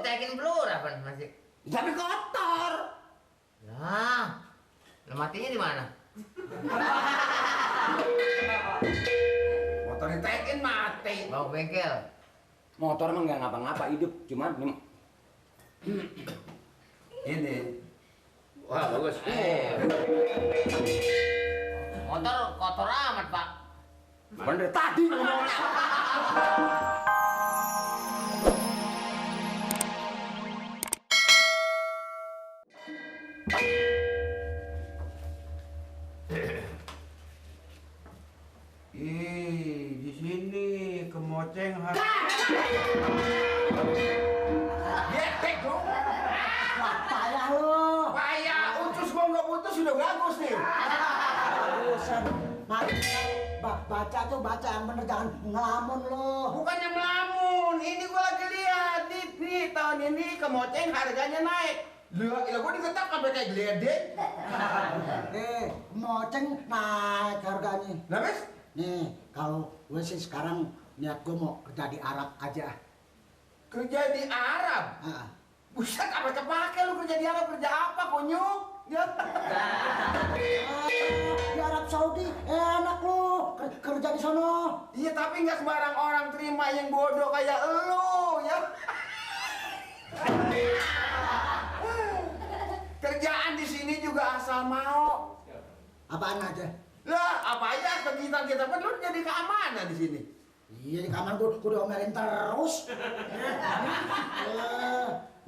cekin blur apa masih? Tapi kotor. Lah, matinya di mana? Motor ditekin mati. Bawa bengkel. Motor emang nggak ngapa-ngapa, hidup cuman ini. Wah bagus. Motor kotor amat pak. Bener tadi ngomongnya. Di sini kemoceng harus. Getek dong. Payah lo. Payah, ucus gua nggak putus sudah bagus nih. Bagusan. Baca tuh baca yang bener, jangan ngelamun lo. Bukannya melamun, ini gua lagi lihat nih tahun ini kemoceng harganya naik. Lah, gua diketak sampai kayak geledek. Moceng naik harganya. Lah, Mas? Nih, kalau gue sih sekarang niat gue mau kerja di Arab aja. Kerja di Arab? Ah. Buset, apa kepake lu kerja di Arab? Kerja apa, konyol? Ya. Di Arab Saudi enak lu kerja di sono. Iya, tapi nggak sembarang orang terima yang bodoh kayak elu, ya. Kerjaan di sini juga asal mau. Apaan aja? Lah, apa aja kita pun lu jadi keamanan di sini. Iya, di kamar gue diomelin terus.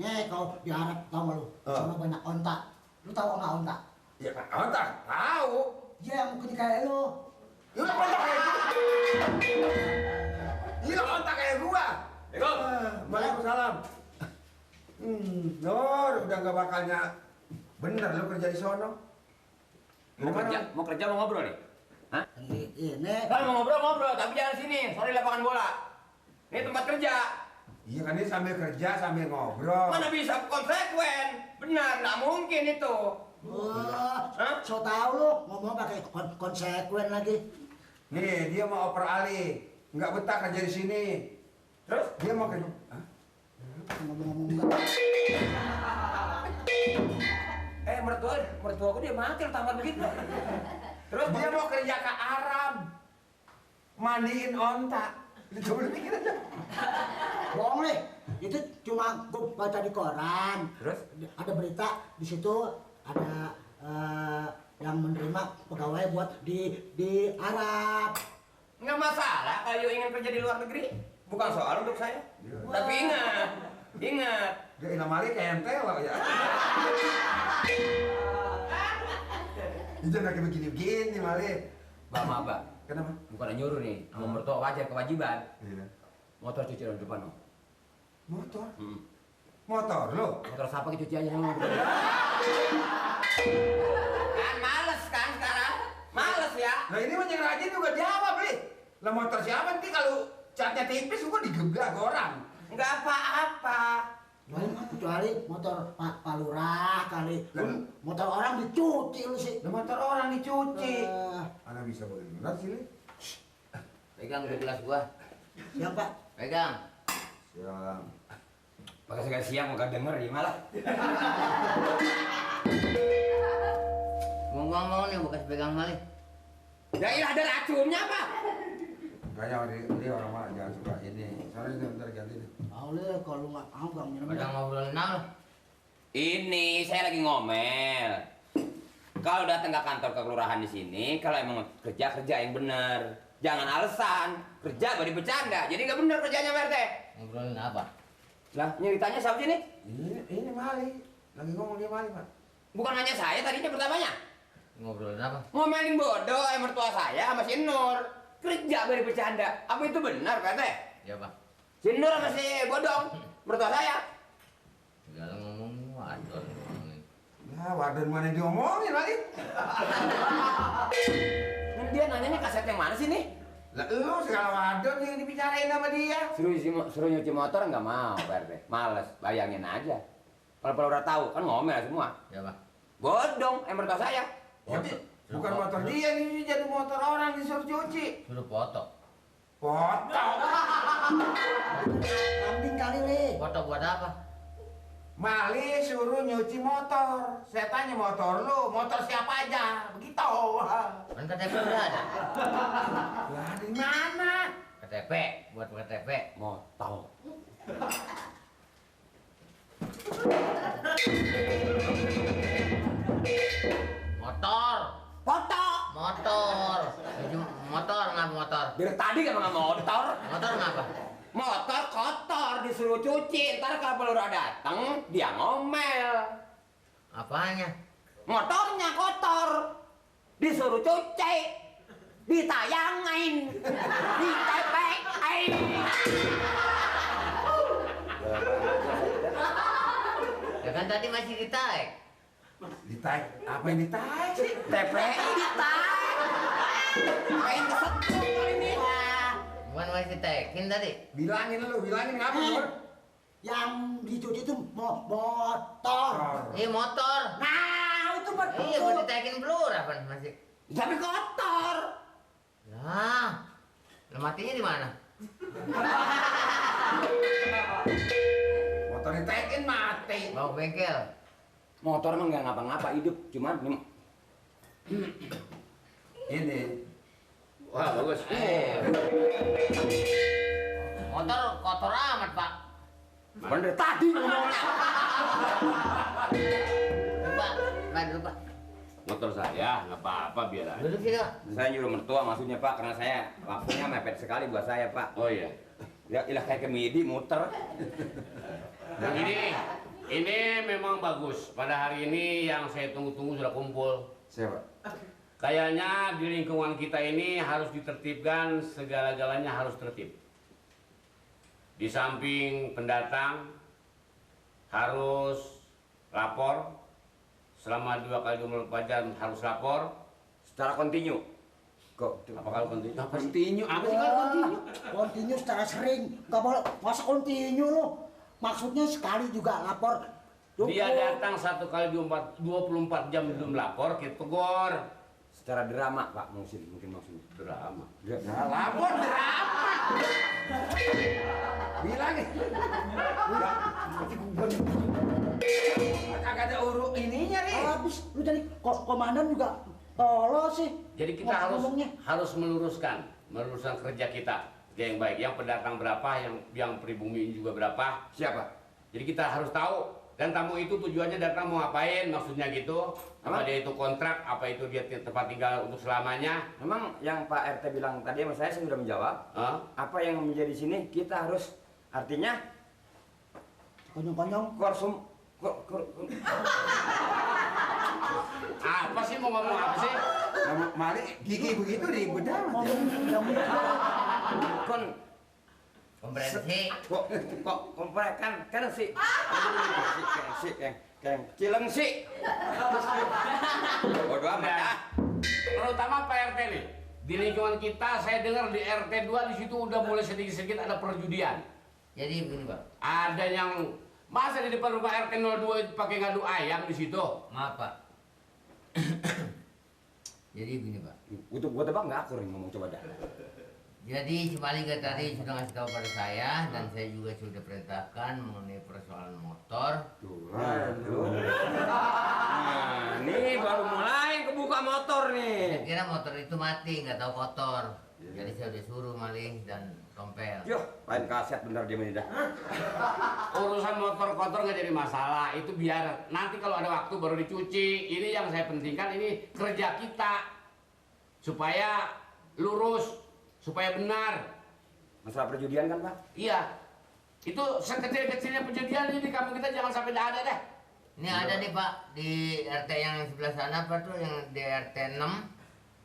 Nih, kalau di Arab tau gak lu? Sono banyak onta. Lu tau nggak onta? Ya, ontak, tahu. Iya, yang mukanya kayak lu. Ya udah ontak kayak gua. Iya, ontak kayak gua. Waalaikumsalam. Nur, udah nggak bakalnya bener lu kerja di sono. Mau kerja mau ngobrol nih? Hah? Ini. Kalau mau ngobrol, tapi jangan sini. Sorry lapangan bola. Ini tempat kerja. Iya kan, ini sambil kerja sambil ngobrol. Mana bisa konsekuen? Benar, nggak mungkin itu. Wah, Hah? so tau lu ngomong pakai konsekuen lagi. Nih, dia mau oper alih. Nggak betah kerja di sini. Terus? Dia mau kerja. Hah? Ngomong-ngomong enggak. Mertuaku dia mati lu tampar begitu. Terus dia mau kerja ke Arab. Mandiin onta. Coba lu pikir aja. Bohong nih, itu cuma gue baca di koran. Terus? Ada berita di situ ada yang menerima pegawai buat di Arab. Nggak masalah kalau ingin kerja di luar negeri. Bukan soal untuk saya. Iya. Tapi ingat. Dia inamali kayak entel ya. Itu nggak kayak begini-begini Mali. Mbak, maaf, Mbak. Kenapa? Bukan nyuruh nih, sama mertua wajar kewajiban. Iya. Motor cuci dari depan, Om. Motor? Motor lo? Motor siapa cuci aja sama Kan males kan sekarang? Males ya? Nah ini mah yang rajin juga jawab, Li. Lah motor siapa nanti kalau catnya tipis gua digebrak orang. Nggak apa-apa. Kecuali motor Pak Lurah kali. Motor orang dicuci lu sih. Lah motor orang dicuci. Eh, Ana bisa benar sih, Li. Pegang di gelas gua. Siapa? Pegang. Siang. Pakai sekali siang nggak denger ya malah. Ngomong-ngomong nih bekas pegang kali. Ya iya ada racunnya apa? Kayaknya dia orang mah jangan suka ini. Soalnya itu ntar ganti deh. Tahu le kalau nggak mau bang minum. Pada ngobrolin apa? Ini saya lagi ngomel. Kalau datang ke kantor ke kelurahan di sini, kalau emang kerja yang bener. Jangan alasan kerja bari bercanda. Jadi nggak bener kerjanya Pak RT. Ngobrolin apa? Lah nyeritanya siapa sih ini? Ini Mali. Lagi ngomong dia Mali, Pak. Bukan hanya saya tadinya pertamanya. Ngobrolin apa? Ngomelin bodoh mertua saya sama si Nur. Kerja bari bercanda. Apa itu benar Pak RT? Ya pak. Si Nur sama si Bodong mertua saya. Segala ngomong wadon ngomongin. Ya, wadon mana yang diomongin lagi? Dia nanyanya kaset yang mana sih nih? Lah lu segala wadon yang dibicarain sama dia. Suruh nyuci motor nggak mau Pak RT. Males, bayangin aja. Kalau udah tahu kan ngomel semua. Ya pak. Bodong mertua saya. Bukan motor dia ini jadi motor orang disuruh cuci. Suruh foto. Foto. Kambing kali le. Foto buat apa? Mali suruh nyuci motor. Saya tanya motor lu, motor siapa aja? Begitu. Kan KTP udah ada. Lah di mana? KTP, buat KTP. Motor. Motor. Foto. Motor. Motor ngapa motor? Dari tadi kan nggak motor. Motor ngapa? Motor kotor disuruh cuci. Ntar kalau pelurah datang dia ngomel. Apanya? Motornya kotor disuruh cuci. Ditayangin. Ditepein. Ya kan tadi masih ditaik. Ditaik. Apa yang ditaik sih? TPI ditaik. Main kesetrum kali ini. Bukan masih taikin tadi. Bilangin ngapa Nur? Yang dicuci itu motor. Iya motor. Nah, itu betul. Iya mau ditaikin pelur apa masih? Tapi kotor. Lah, matinya di mana? Motor ditaikin mati. Bawa bengkel. Motor emang nggak ngapa-ngapa hidup, cuman Ini. Wah, bagus. Motor kotor amat, Pak. bener tadi ngomongnya. Pak, duduk, Pak. Motor saya nggak apa-apa biar aja. Duduk sini, Pak. Saya nyuruh mertua maksudnya Pak, karena saya waktunya mepet sekali buat saya Pak. Oh iya. Ya ilah kayak kemidi muter. Nah, ini memang bagus. Pada hari ini yang saya tunggu-tunggu sudah kumpul. Siapa? Kayaknya di lingkungan kita ini harus ditertibkan, segala-galanya harus tertib. Di samping pendatang harus lapor selama 2 kali 24 jam harus lapor. Secara kontinu. Kok Apa kalau kontinu? Continue. Apa sih kalau kontinu? Kontinu secara sering. Gak boleh masa kontinu lo. Maksudnya sekali juga lapor. Dia datang 1 kali 24 jam belum lapor, kita tegur. secara drama Pak mungkin maksudnya. Drama. Nah, lapor drama. Bilangin. Kagak ada urut ininya nih. Habis lu jadi komandan juga tolol sih. Jadi kita Ngomongnya. harus meluruskan kerja kita yang baik. Yang pendatang berapa, yang pribumi juga berapa. Siapa? Jadi kita harus tahu. Dan tamu itu tujuannya datang mau ngapain, maksudnya gitu. Apa dia itu kontrak, apa itu dia tempat tinggal untuk selamanya. Memang yang Pak RT bilang tadi sama saya sudah menjawab. Hah? Apa yang menjadi sini kita harus artinya Konyong-konyong. Apa sih mau ngomong apa sih? Mari gigi begitu ribut amat. kon Pemberhenti. kok kan si keng cileng si bodoh amat Nah, ah. terutama Pak RT nih. Di lingkungan kita, saya dengar di RT 2 di situ udah mulai sedikit-sedikit ada perjudian. Jadi begini, Pak. Ada yang masa di depan rumah RT 02 itu pakai ngadu ayam di situ. Maaf, Pak. Jadi begini, Pak. Gua tebak nggak akur nih ngomong coba dah. Jadi si Malika tadi sudah ngasih tahu pada saya dan saya juga sudah perintahkan mengenai persoalan motor. Nah, nih baru mulai kebuka motor Saya nih. kira motor itu mati, nggak tahu kotor. Jadi saya udah suruh Malih dan Tompel. Yo, lain kaset bener dia ini dah. Urusan motor kotor nggak jadi masalah, itu biar nanti kalau ada waktu baru dicuci. Ini yang saya pentingkan, ini kerja kita supaya lurus, supaya benar. Masalah perjudian kan Pak? Iya, itu sekecil-kecilnya perjudian ini di kampung kita jangan sampai nggak ada deh. Ini ada nih Pak di RT yang sebelah sana Pak tuh yang di RT 6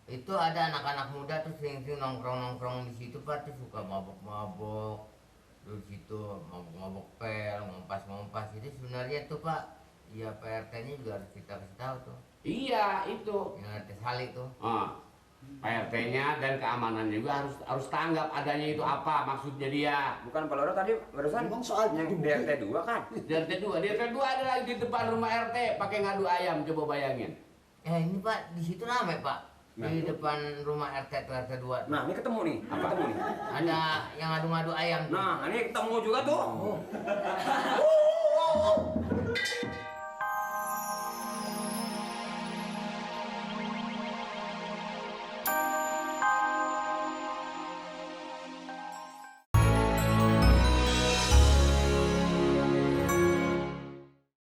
itu ada anak-anak muda tuh sering-sering nongkrong-nongkrong di situ Pak tuh suka mabok-mabok terus situ mabok-mabok pel, ngompas-ngompas. Jadi sebenarnya tuh Pak, ya Pak RT-nya juga harus kita kasih tahu tuh. Iya, itu. Yang RT Sali tuh. Pak RT-nya dan keamanan juga harus tanggap adanya itu apa maksudnya dia. Bukan Pak Loro tadi barusan Emang soal yang di RT 2 kan? Di RT 2 ada lagi di depan rumah RT pakai ngadu ayam, coba bayangin. Ini Pak di situ rame Pak. Di depan rumah RT tuh RT 2. Nah, ini ketemu nih. Apa ketemu nih? Ada yang ngadu-ngadu ayam tuh. Nah, ini ketemu juga tuh.